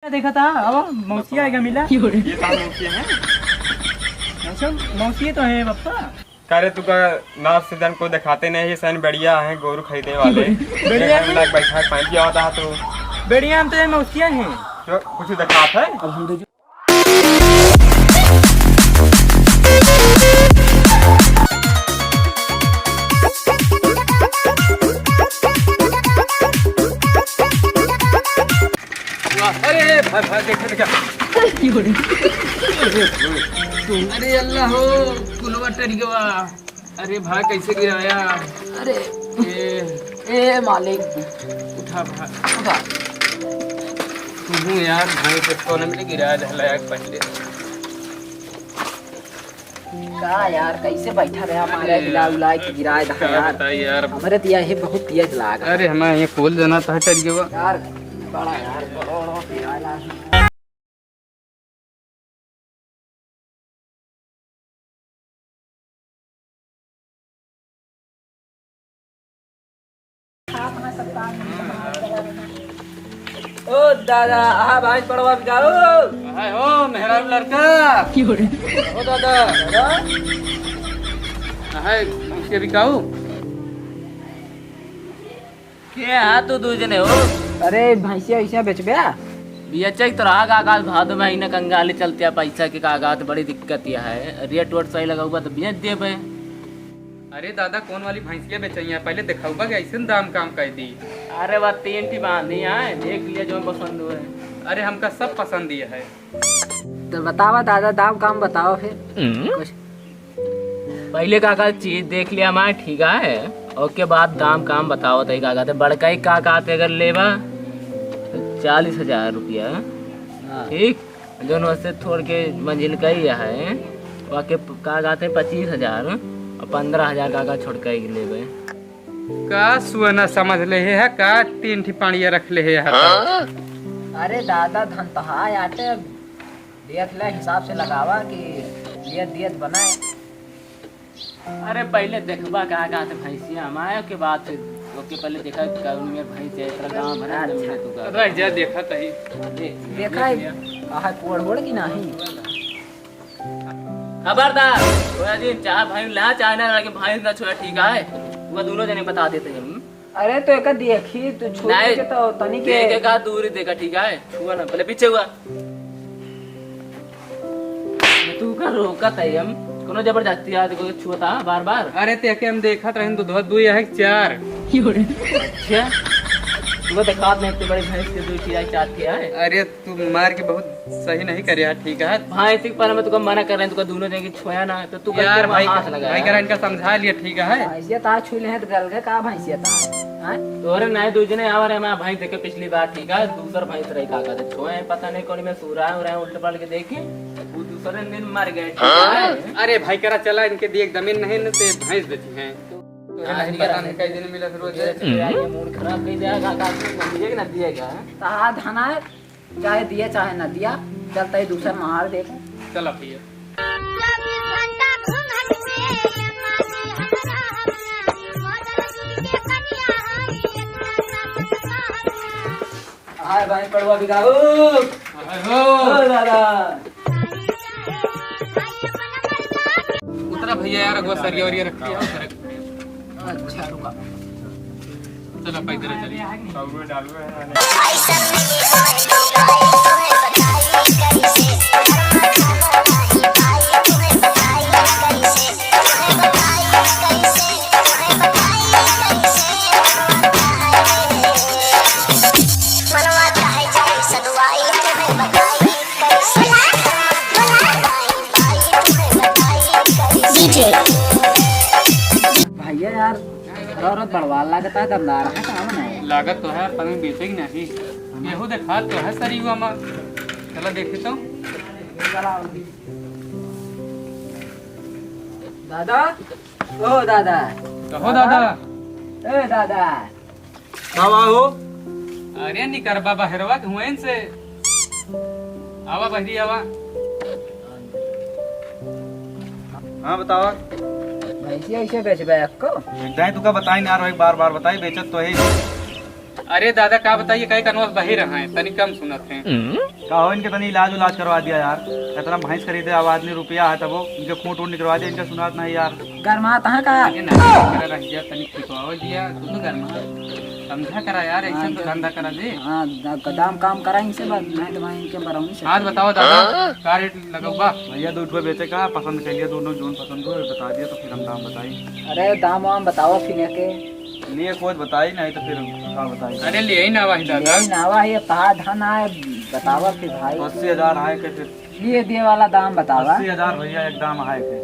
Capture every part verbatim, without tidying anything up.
देखा था, अब मौसी आएगा मिला। ये कहाँ मौसी है? मौसी, मौसी तो है पप्पा। का रे, तू का नार से जन को दिखाते नहीं, सन बढ़िया है, गोरू खरीदे वाले। बढ़िया एक लाख बैठा है, पानी पिया होता है तो। बढ़िया, हम तो ये मौसिया हैं। क्यों, कुछ दिखात है? अब हम तो वाह, अरे, भाई, भाई, देख, देख। अरे अल्लाह हो, कुलवा टरि गवा। अरे भाई, कैसे गिराया? अरे। ए, ए मालिक। उठा भाई। उठा। तू यार, भाई, से कौन मिले गिराया रहला यार पहले। का यार, कैसे बैठा रहे हमारे अरे हिला यार, उला के गिराए दहा क्या यार। बताई यार। हमारे तो यही बहुत तेज लाग। अरे हमारे ये पोल जना था टरि गवा। यार, बड़ा यार, बड़ा, बड़ा गिराए लाग। ओ दादा, आहा भाई पड़वा बिगाओ। हाय हो, मेहरारू लड़का। की हो रे? ओ दादा। दादा? हाय, भैंसिया बिकाऊ? के हा तू दू जने हो? अरे, भैंसिया वैसिया बेचबे? बेचे के तो रहा काका, भादो महीना कंगाली चलतिया, पैसा के काका तो बड़ी दिक्कत यह है। रेट वेट सही लगौबा तो बेच देबे। अरे दादा, कौन वाली भैंसिया बेचैया? पहले दिखाऊबा कि ऐसे दाम काम कह दी। अरे, वह तीन ठी बांधी है, देख लिया जो पसंद हुए। अरे, हमका सब पसंद ही है। तो बतावा दादा, दाम काम बताओ फिर। हम्म। कुछ। पहले काका चीज देख लिया मैं, ठीक है, ओके बाद दाम काम बताओ। तई काका ते बड़का ही काका ते अगर लेबा तो चालीस हजार रुपया, हाँ। ठीक। जौन वैसे थोड़ के मंजिल का ही है, वाके प-, का कहते हैं, पच्चीस हजार और पन्द्रह हजार का, का छोटका ही लेबे। का सुअना समझ ले है, का तीन ठी पाड़िया रख ले है? हाँ? अरे दादा, धन तो हाय आटे, देख ले हिसाब से लगावा कि दियत दियत बनाए। अरे पहले देखबा का कहते भैंसिया हमारे के बाद फिर ओके पहले देखा कौन में भैंस है, इतना गाँव भरा अच्छा। जमीन है तू का। रह जा, देखा तही। देख, देखा देख है, लिया। कहा कोड़ होड़ की नहीं। खबरदार, ओए जी, चाहे भैंस ला, चाहे ना, लेकिन भैंस ना छोड़ा, ठीक है? वो दोनों जने बता देते हैं। अरे, तो एका देखी, तू छू नहीं, के तो तनी के देखे का दूरी देखा, ठीक है? छुआ ना, पहले पीछे हुआ। तू का रोकत है हम? कोनो जबरदस्ती है, देखो, छुआ था बार बार। अरे, ते के हम देखत रहन, दूध, दूध दुई है, चार। अच्छा, तू तो दिखात नहीं, इतनी बड़ी भैंस के दूध पिया, चार पिया है। अरे, तू मार के बहुत सही नहीं करे यार, ठीक है? भैंस के पहले मैं तुका मना कर रहे हैं, तुका दोनों जने की छोया ना, तो तू यार करके भाई, हाथ लगा भाई यार। करा इनका समझा लिया, ठीक है? भैंसिया तार छू ले हैं तो गल गए का भैंसिया तार? हाँ? तोरे नहीं दो जने आवर है, मैं भैंस देखे पिछली बार, ठीक है? दूसर भैंस रही का कहते छोए, पता नहीं कौन में सूरा है, उल्ट पलट के देखी, वो दूसरे दिन मर गए, ठीक है? अरे भाई करा चला, इनके दिए जमीन नहीं न ते भैंस देती हैं। तो आज नहीं पता करा। नहीं कई दिन मिला फिर वो ये दे। तो यार, ये मूड खराब कर दिया, का, का, समझिए कि ना दिएगा? ताहा धना है, चाहे दिया चाहे ना दिया, चलता ही दूसर मार दे। चला भैया। हाय भाई पड़वा बिगाओ। हाय हो। ओ दादा। उतरा भैया यार, अगवा सरिया वरिया रखती है। अच्छा, रुका। चलो, पैदल चलिए। भैया यार, घर औरत बड़वाल लागत है, दमदार है, काम नहीं। लागत तो है, पर मैं बेचे की नहीं। यहू देखा तो है सरीवा मा। चला देखी तो। दादा, ओ दादा। कहो दादा। ए दादा। का बा हो? अरे निकरबा बहरवा के हुएन से। आवा बहरी आवा। हाँ बतावा। भैंसिया ऐसे बेचबे अक्को? दाई तुका बताई ना रहो, एक बार बार बताई, बेचत तो है। अरे दादा, का बताइए, कई कनवा से बहिर हैं, तनी कम सुनत हैं। का हो, इनके तनी इलाज उलाज करवा दिया यार। इतना भैंस खरीदे, अब आदमी रुपया है तब वो इनके खूंट वूंट निकलवा दिया, इनके सुनात नहीं यार। गरमात हैं का? अरे ना, करा रह गया, तनी खिंचवावा दिया, तू तो गरमा। समझा करा यार, ऐसे हाँ, तो धंधा करा दे। हाँ, द-, दाम काम करा इनसे बात, नहीं तो मैं इनके बरौनी से हाथ बताओ दादा, का रेट लगौबा? भैया, दो ठो बेचे का, पसंद कर लिया, दोनों जोन पसंद हो, बता दिया तो फिर हम दाम बताई। अरे, दाम वाम बताओ फिर के। लिए खुद बताई, नहीं तो फिर का बताई? अरे, लिए ही ना भाई दादा। लिए ना भाई, अब कहा धन आए, बतावा फिर भाई। अस्सी हजार आए के फिर। लिए दिए वाला दाम बतावा। अस्सी हजार भैया, एक दाम आए के।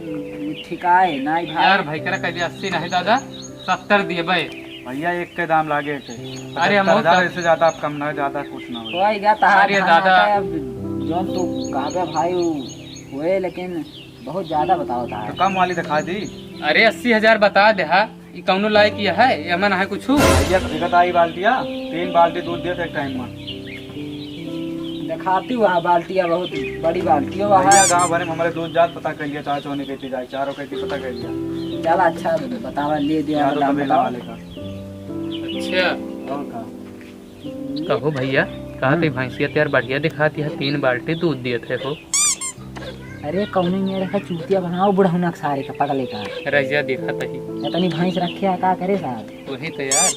हम्म, ठीक आए, नहीं भाई। यार भाई, करा कह दिया अस्सी नहीं दादा, सत्तर दिए भाई। भैया, एक के दाम लागे के। अरे, हम पचहत्तर हजार, इससे ज्यादा आप कम ना, ज्यादा कुछ ना हो। कोई क्या तहार अरे धन दादा। आए, अब जोन तू कहबे भाई, उ होए, लेकिन बहुत ज्यादा बताओ था। तो कम वाली दिखा दी। अरे, अस्सी हजार बता दे हा, ई कौनो लायक ये है, ये मन है कुछ? भैया, तो देखत आई बाल्टिया, तीन बाल्टी दूध देत एक टाइम में। दिखाती हुआ बाल्टिया, बहुत बड़ी बाल्टी हो भैया, वहाँ। गाँव भरे में हमारे दूध जात पता कर लिया, चार चौने कहती जाए, चारों कहती पता कर लिया। चल अच्छा, बतावा, ले दिया चारों दाम तबेला बताओ। वाले का। अच्छा। और का? कहो भैया, कहा हम्म। थे भैंसिया तो यार बढ़िया दिखाती है, तीन बाल्टी दूध दिए थे हो। अरे कौने मेरे का चूतिया बनाओ बुढ़ौना के सारे का पगले का। रजिया देखा तही। इतनी भैंस रखे है का करे साहब? वही तो यार।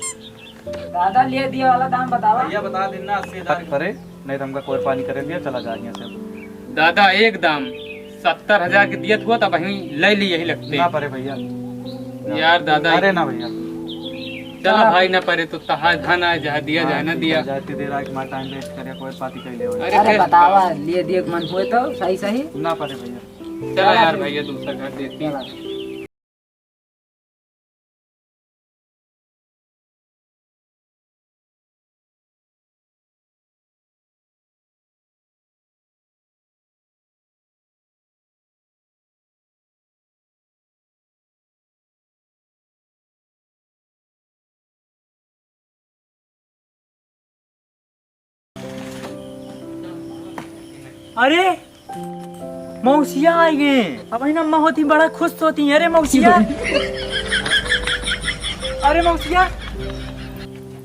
दादा लिए दिए वाला दाम बतावा। भैया बता देना अस्सी हजार करे, नहीं तो हमका कोई पानी करे दिया, चला जा यहाँ से। दादा एक दाम सत्तर हजार के दियत हुआ तब वहीं ले ली यही लगते। ना परे भैया। यार दादा। अरे ना भैया। चला भाई ना परे तो तहा धन आए जहाँ दिया हाँ, जाए ना ठीक दिया। है, जाते देर आए हमारा टाइम वेस्ट करे, कोई पाती कर ले। अरे अरे फिर बतावा, लिए दिए के मन हुए तो सही सही। ना परे भैया। चला यार भैया, दूसरा घर देखी। चला। अरे, मौसिया आ गए। अब है ना, अम्मा होती बड़ा खुश होती। अरे मौसिया, अरे मौसिया,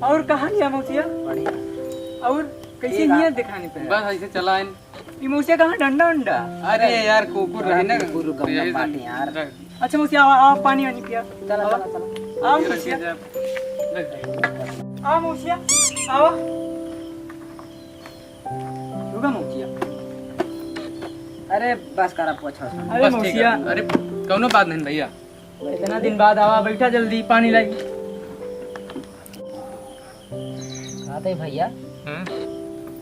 और कहाँ गया मौसिया? बढ़िया। और कैसे ठीक है। नियत दिखाने पे? बस ऐसे चला इन। ई मौसिया कहाँ डंडा उंडा? अरे यार, कुकुर रहे ना, कुकुर गम यही गम बाटे सब यार। अच्छा मौसिया, आवा, आवा, पानी वानी पिया। चला, आवा। चला, चला। आवा ये मौसिया। रख दे, रख दे। आवा मौसिया, आवा। रुका मौसिया। अरे बस करा, पोछा ओछा। अरे बस ठीक मौसिया। है। अरे कौनो बात नहीं भैया। इतना दिन बाद आवा, बैठा जल्दी, पानी लाई। कहते भैया, हम्म?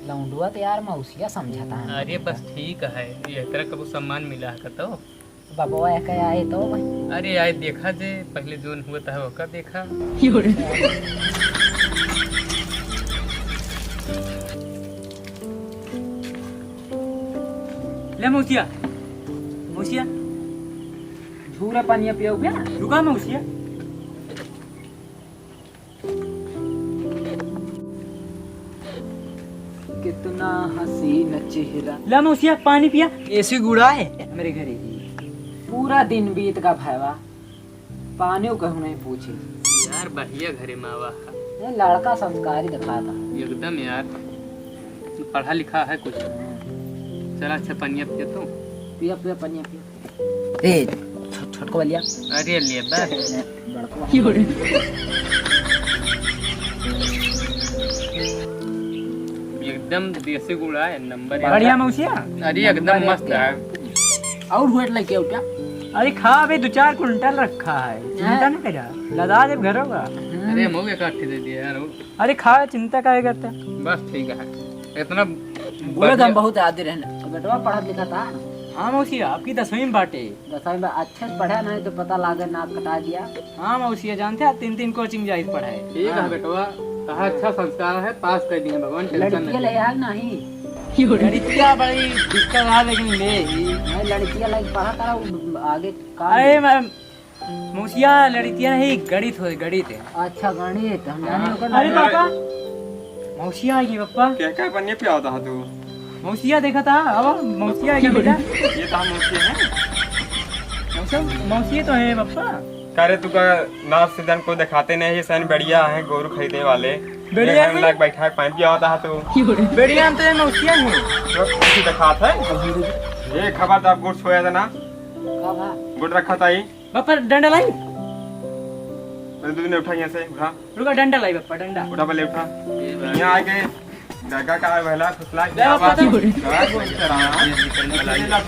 लौंडुआ तो यार मौसिया समझता है। अरे बस ठीक है, ये तरह कबू सम्मान मिला है तो। बाबा एक आए तो भाई। अरे आए देखा जे, पहले जोन हुआ था ओका देखा। ले मौसिया, मौसिया, झूरा पानिया पियो क्या? रुका मौसिया। कितना हसीन चेहरा। ला मौसिया, पानी पिया। ऐसी गुड़ा है हमरे घरे की। पूरा दिन बीत गा भैवा, पानी कहूँ नहीं पूछे। यार, बढ़िया घरे मावा है। ये लड़का संस्कारी दिखाता। एकदम यार, पढ़ा लिखा है कुछ। चला, अच्छा, पनिया पिया तू। पिया, पिया, पनिया पिया। ए, छो-, छोटको वालिया। अरे ले बा। बड़को। एकदम देसी गुड़ है, नंबर एक। बढ़िया मौसिया। अरे एकदम नंबर मस्त एक। है। और हुए लेके आओ क्या? अरे खा बे, दो चार कुंटल रखा है, चिंता हाँ। ना करा, लदा देब घरों का। अरे मऊ एक आठी दे दिया यार। अरे खा, चिंता काहे करता? बस ठीक है, इतना बोले तो हम बढ़िया। बहुत याद रहने। तो बेटवा पढ़त लिखत है? हाँ मौसिया, आपकी दसवीं में बाटे। दसवीं में अच्छे से पढ़ा नहीं तो पता लागे नाक कटा दिया। हाँ मौसिया, जानते हैं तीन तीन कोचिंग जाइत पढ़ाए। ठीक है हाँ। बेटवा, कहा अच्छा संस्कार है, पास कर दिए भगवान, टेंशन लड़कियाँ नहीं। ले यार नहीं। लड़कियाँ बड़ी दिक्कत है लेकिन ले ही। नहीं, लड़कियाँ लाइक पढ़ा करा, वो आगे काम अरे है। मैं मौसिया, लड़कियाँ ही गणित होए, गणित है। अच्छा, गणित, हम जाने हाँ। ओकर अरे नाम। पापा, मौसिया आई है पापा। क्या, क्या बनिए पे आता है तू? मौसिया देखा था, अब मौसिया आई है बेटा। ये कहाँ मौसिया है? मौसम, मौसिया तो है पापा। का रे, तू का नाच सीजन को दिखाते नहीं, सन बढ़िया है, गोरू खरीदे वाले। बढ़िया ये है? लाग बैठा है, पानी पिया होता है तू। बढ़िया हम तो ये मौसिया हूँ। तो कुछ दिखात है? ये खबरदार, गुड़ सोया था ना? का बा? गुड़ रखा था ही। बापा, डंडा लाई? पहले दो दिन उठा यहाँ से, उठा। रुका, डंडा लाई बापा, डंडा। उठा, पहले उठा। यहाँ आके गागा का बहला फुसला ले क्या बापा, बात है? गागा को चराना।